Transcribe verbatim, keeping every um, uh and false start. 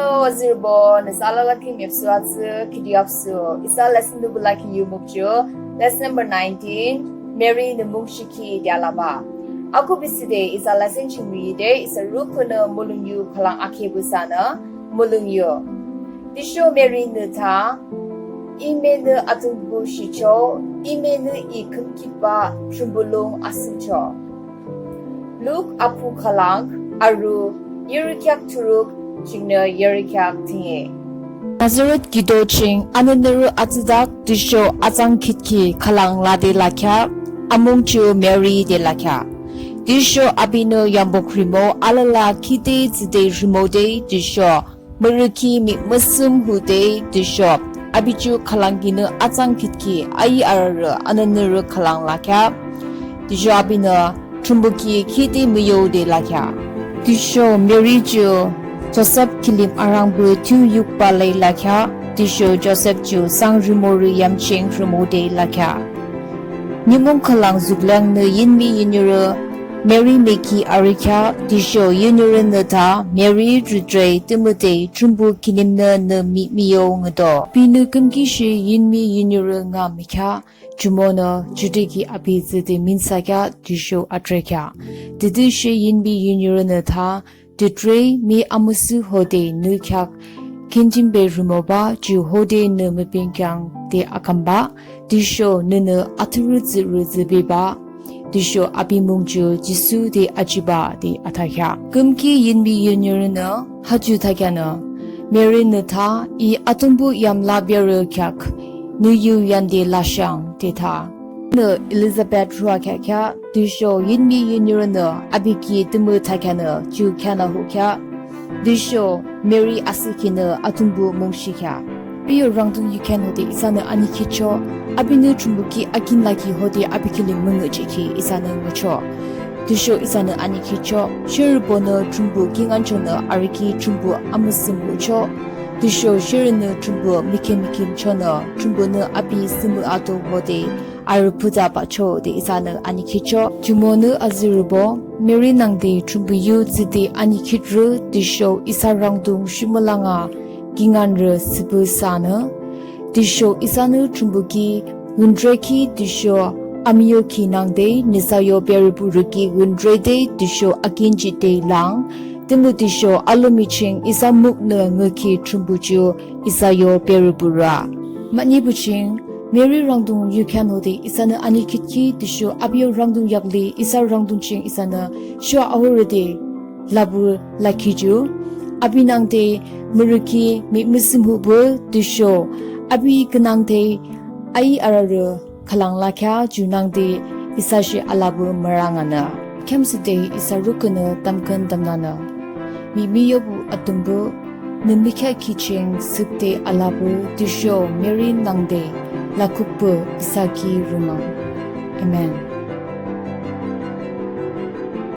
Hello azürübo, nüsa alala ki müpsü atsü, khidi apsü. Isa lesson nübulakhi yu mukju. Lesson number nineteen, Mary nü mungshikhi de alabah. Akhuhbe thsüde isa lesson ching müyüde isa rukhühnü mulong yu khülang akhepü isanü mulong yu. Tüsho Mary nü tha, I menü Atungpuh shichoh, I menü I khümkhitbah Thrünpuh lung asühchoh. Luk apung khülang, aru yirikheak thuruk chingnü yirikheak thüne. Nazareth kiuto ching anenürü atsüdak tüsho atsangkhitkhi khülang lade lakheah, amung ju Mary de lakheah. Tüsho apinü yambuk rhimo alala khide thsüde rhimode tüsho mürükhi mi müsüm hude tüsho api ju khülang kinü atsangkhitkhi ayi ararü anenürü khülang lakheah. Tüsho apinü Thrünpuh ki khide müyode lakheah. Tüsho Mary ju Joseph kilim arangpü thiyu yukbah le lakheah. Tüsho Joseph ju sang rhimorü yam ching rhimode lakheah. Nimung khülang zukleangnü yinmi yinniurü Mary miki arükheah, tüsho yinniurünü tha, Mary, rütre tümüde Thrünpuh kilimnü nü mihmih yo ngüdo. Apinü küyimkishe yinmi yinniurü nga mükheah, jumonü judüki api thsüde minsakheah tüsho atrekheah. Tütüshe yinmi yinniurünü tha, Tütre mi amüsüh hode nü kheak khimjimbe rhimobah ju hode nü mübünkheang de akambah, tüsho nünü athrürü tsührü tsübebah, tüsho api mung ju Jisu de ajibah de athakheah. Küyimki yinmi yinniurünü ha ju thakheanü, Mary nü tha, I Atungpuh yam labearü kheak nü yu yande lashang de tha. Nü Elizabeth ruakheakheah, tüsho yinmi yinniurünü api ki tümü thakheanü ju kheanü hokheah. Tüsho Mary asühkhinü Atungpuh mungshikhea. Api yo rangdung yukhean hode isanü anikhitchoh, apinü Thrünpuh ki akin lakhi hode api kilim müngühjihkhi isanü ngüchoh. Tüsho isanü anikhitchoh, sherübonü Thrünpuh kingaünchonü arükhi Thrünpuh amüsüh müchoh. Tüsho sherünü Thrünpuh mükheahmükheahchonü Thrünpuhnü api thsümüato hode arü phüjabahchoh de isanü anikhitchoh. Jumonü azürübo, Mary nangde Thrünpuh yu thsüde anikhitrü tüsho isa rangdung shimülang a kingaünrü thsüpü isanü. Tüsho isanü Thrünpuh ki wüntre ki tüsho amuyokhi nangde nüsa yo berüpürü ki wüntrede tüsho akinjide lang. Tümütüsho alomi ching isa muknü ngükhi Thrünpuh ju isa yo berüpürü a. Mahnibuching, Mary rangdung yukhean hode isanü anikhitkhi tüsho api yo rangdung yakli isa rangdung ching isanü sho ahoride lapü lakhi ju. Api nangde mürükhi mi müsümhubah tüsho api künangde ayi ararü khülang lakhea ju nangde isa she alapü mürang anü. Kheamsüde isa rukhühnü tamkhüntamnüanü. Mihmih yobuh Atungpuh, nü mükheahkhi ching sükde alapü tüsho Mary nangde lakukpü isa ki rhimang. Amen.